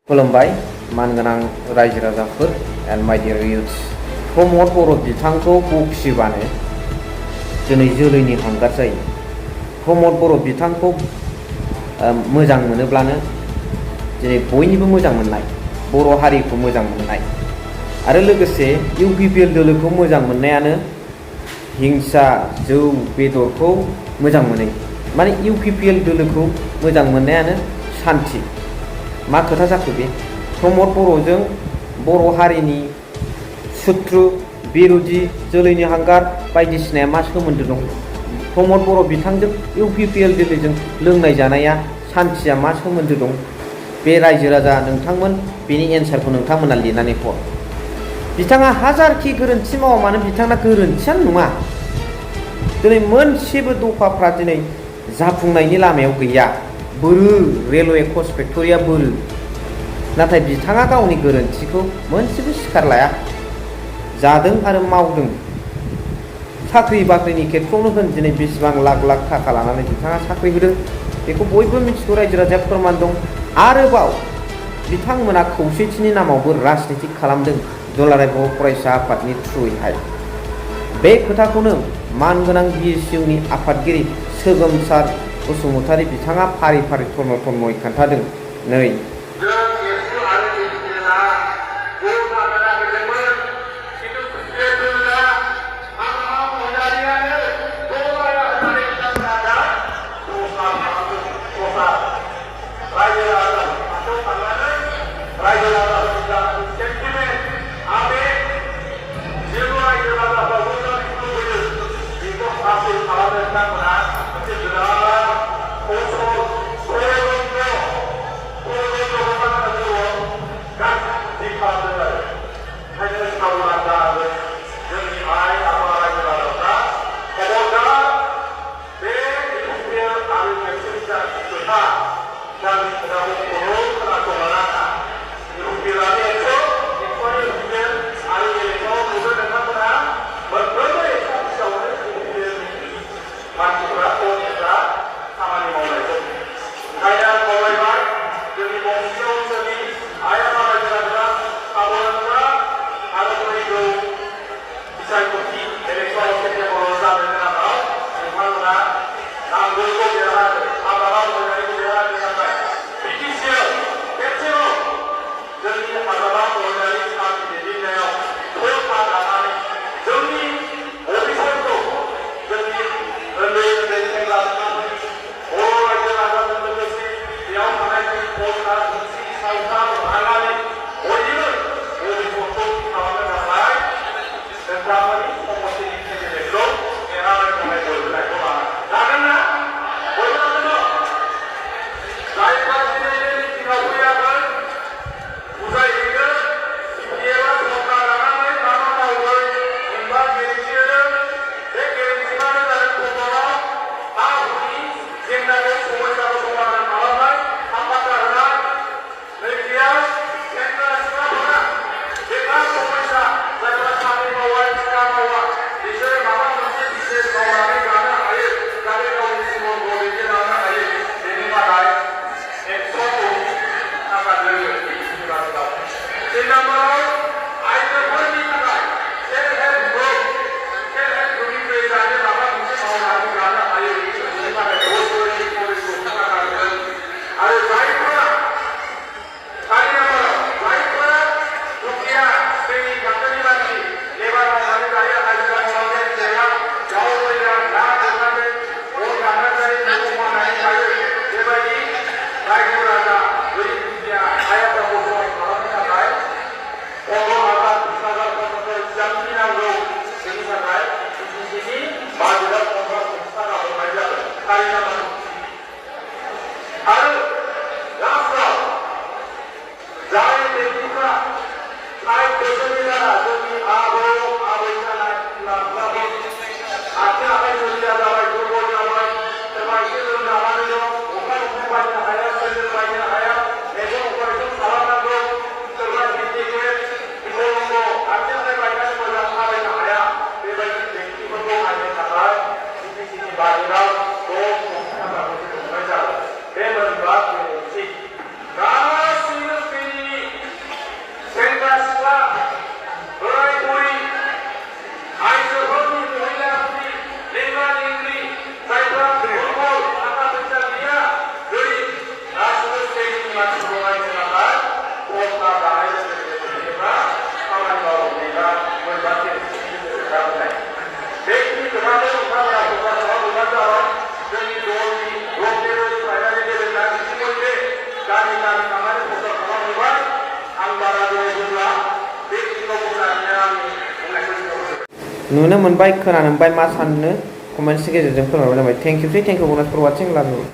खुलुमबाय मानगोनां रायजो राजाफोर एन्ड माय डियर इउथ्स। प्रमद बर' बिथांखौ बखिबानो दिनै जोलैनि हांगार जायो। प्रमद बर' बिथांखौ मोजां मोनोब्लानो दिनै बयनिबो मोजां मोननाय, बर' हारिखौ मोजां मोननाय आरो लोगोसे इउपिपिएल दोलोखौ मोजां मोननायानो हिंसा जौ बेदरखौ मोजां मोनै, माने इउपिपिएल दोलोखौ मोजां मोननायानो सान्थि। मा खोथा जाखो बे? प्रमद बर'जों बर' हारिनि सुथ्रु बिरोधि जोलैनि हांगार बायदिसिनाया मा सोमोन्दो दं? प्रमद बर' बिथांजों इउपिपिएल दोलोजों लोंनाय जानाया सान्थिया मा सोमोन्दो दं? बे रायजो राजा नोंथांमोन बेनि एन्सारखौ नोंथांमोना लिरनानै हर। बिथाङा हाजारखि गोरोन्थि मावा मानो बिथांना गोरोन्थियानो नङा। दिनै मोनसेबो दफाफ्रा दिनै जाफुंनायनि लामायाव गैया। बोरो रेलवे कच फेक्टरिया बोरो, नाथाय बिथाङा गावनि गोरोन्थिखौ मोनसेबो स्वीकार लाया। जादों आरो मावदों। साख्रि बाख्रिनि खेत्रआवनो होन, दिनै बेसेबां लाख लाख थाखा लानानै बिथाङा साख्रि होदों बेखौ बयबो मिथिगौ, रायजो राजाया फोरमान दं। आरोबाव बिथांमोना खौसेथिनि नामावबो राजनिति खालामदों दुलाराय बर' फरायसा आफादनि थ्रुयैहाय। बे खोथाखौनो मानगोनां बिएसइउनि आफादगिरि सोगोमसार बसुमतारी बिथाङा फारि फारि थर्म थर्मयै खोन्थादों। नै Demon God will see. God नुनो मोनबाय खोनानो मोनबाय मा साननो कमेन्ट्सनि गेजेरजों फोरमायबानो जाबाय। थेंक इउ फर वाचिं, लाभ इउ।